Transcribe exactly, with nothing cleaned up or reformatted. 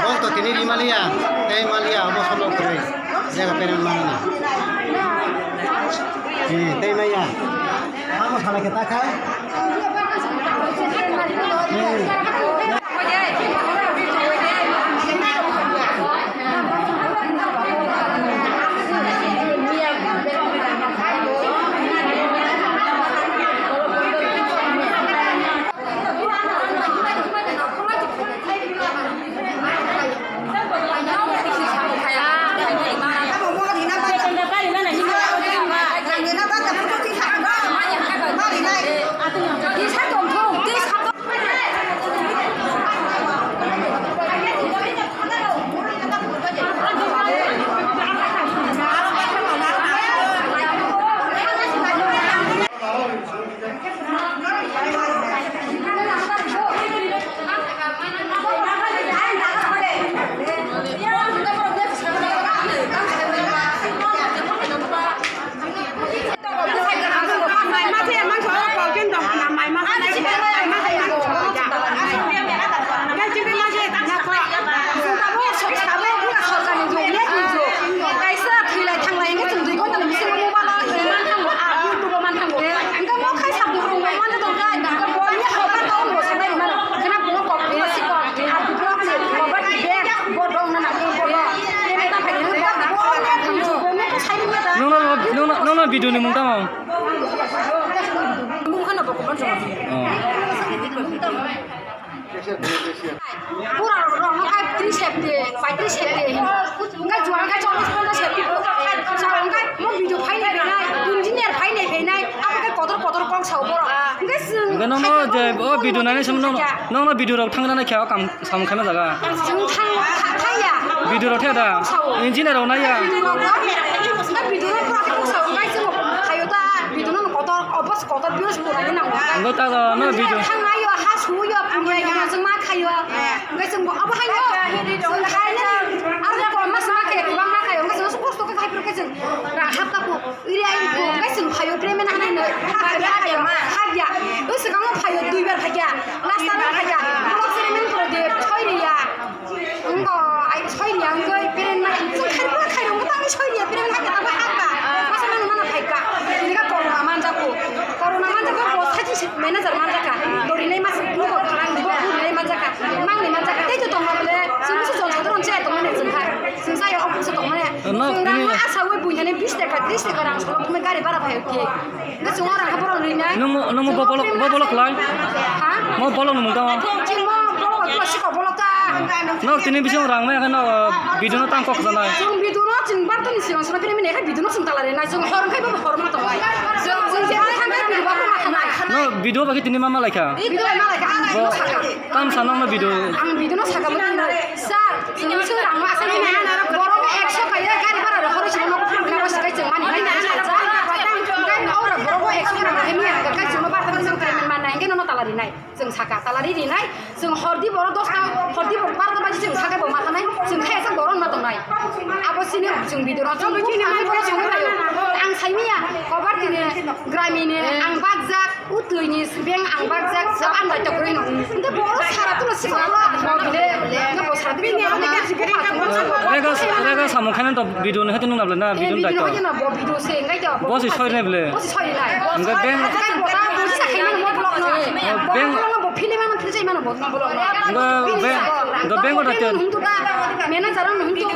Bol to tini ri maliya, tei maliya, obo solo kwrwi. Jaga peren maliya. Hmm, tei maya. Amo sana kita kai. Hmm. Kaisa thwilai thanglai hwnkhe chwng dui ghonta ni bisingo mobile o man thango, ah, YouTube o man thango. Hwnkhe mo khai sabdo rwngmani tongkha, hwnkhe bo ni hokar tong bo sanai mano. Hwnkhe na bo kok bo si kok, ah, bo ni hokar ni bag bo dong na na bo bo. Tei ta phai ni bo bo ni thang chu bo ni sai ni da. Nongno, nongno, nongno video ni mung tamo? Mung khana bo ko ban chong. Oh. Pura rok no kai tris hepte, paitris hepte hino. Hingke jual kai cholish ponchas hepte bo. Sa hingke mo video phainai phainai, engineer phainai phainai, abo khe kotor kotor kok sao borok. Hingke chwng Hingke nono je o video nani sam nono, nono video rok thangna khe o kam sam khaima jaga. Chwng thang kha-, khaiya. Video rok thaya da. Sao. Engineer rok naiya. Video rok bo, hingke video rok pura khe kok sao, hingke chwng phaio ta, video no kotor, obos kotor views bo nai nango. Hingke ta no video. Thang naiyo, ha suyo, punya yo, chwng ma khayo. Hingke chwng bo abo haino, chwng khainani, aro kolom ma chwng ma khayo, kwbang ma khayo. Hingke chwng kosto khe khai phuru khe chwng rang hap ta phu. Iri ai phu, hingke chwng phaio, tremen hanai no. Hap ya, hap ya. Hap ya. O swkang no phaio, duibar phaikha. Last time phaikha. Block chairman puro de, choi ri ya. Wngkha, ai soi ni ang koi peren ma, chwng khai pura khai rong tang soi ni peren ma kata ba haka. Masa manu mana khai ka. Ini ka corona manjak ko. Corona manjak ko, bo sachi manager manjak ka. Dori nai mas, bo dori nai manjak ka. Mang ni manjak ka. Tei to tong ma bole, chwng busu jon sodron che tong mane chwng khai. Chwng sa yo office tong mane. No, chwng ini ma asa wi bui nani bis taka, tris taka rang solo, bumi gari bara bai ki. Nungmo, nungmo bo bolok, bo bolok lai? Ha? Mo bolok nungmo tamo? Chini mo bolok, ko siko bolok ta. No, tini bising rang maya kan, no, video no tang kok sana. Chwng video no chwng bar toni sing sing kiri mene ka video no chwng tala re na chwng hor khai bo hor ma tong lai. Chwng chwng je ma thangai video ba ko ma thanai. No, video ba ki tini ma ma lai kha? Video ma lai kha, ang video saka. Tam sana no video. Ang video no saka bo tini. Sir, chwng chwng rang ma asai na, borok ekso kaiya gari bara rok horo chwng nogo phang na sikai chwng mani hai na sa. Ngai ora borok ekso rang hai mi ang kai chwng no bar tang chwng tremen man nai, ngai no tala ri nai. Chwng saka tala ri ri nai. Chwng hordi borok dosta, hordi borok barta baji chwng saka bo ma tanai. Chwng khai sa boron ma tongnai. Abo sini chwng bidoro chwng buk thani borok chwng khayo. Ang sai miya, kobar tini gramini ang bakjak. Utwini beng ang bakjak, sab ang daito kwrwi no. Hwnkhe bo oro sara tulo sima tulo ang bile, hwnkhe bo sara tulo bini ang daito kwrwi no. Rega, rega samung khaina to video ni hati nung nabla na video ni daito. Bo video se ngai to. Bo si soi nai bile. Bo si soi nai. Hwnkhe beng. Bo sa khaina mo blog no. Beng. Bo film ano philse mano bo blog no. Hwnkhe beng, do beng ko daito. Manager ano hwnkhe.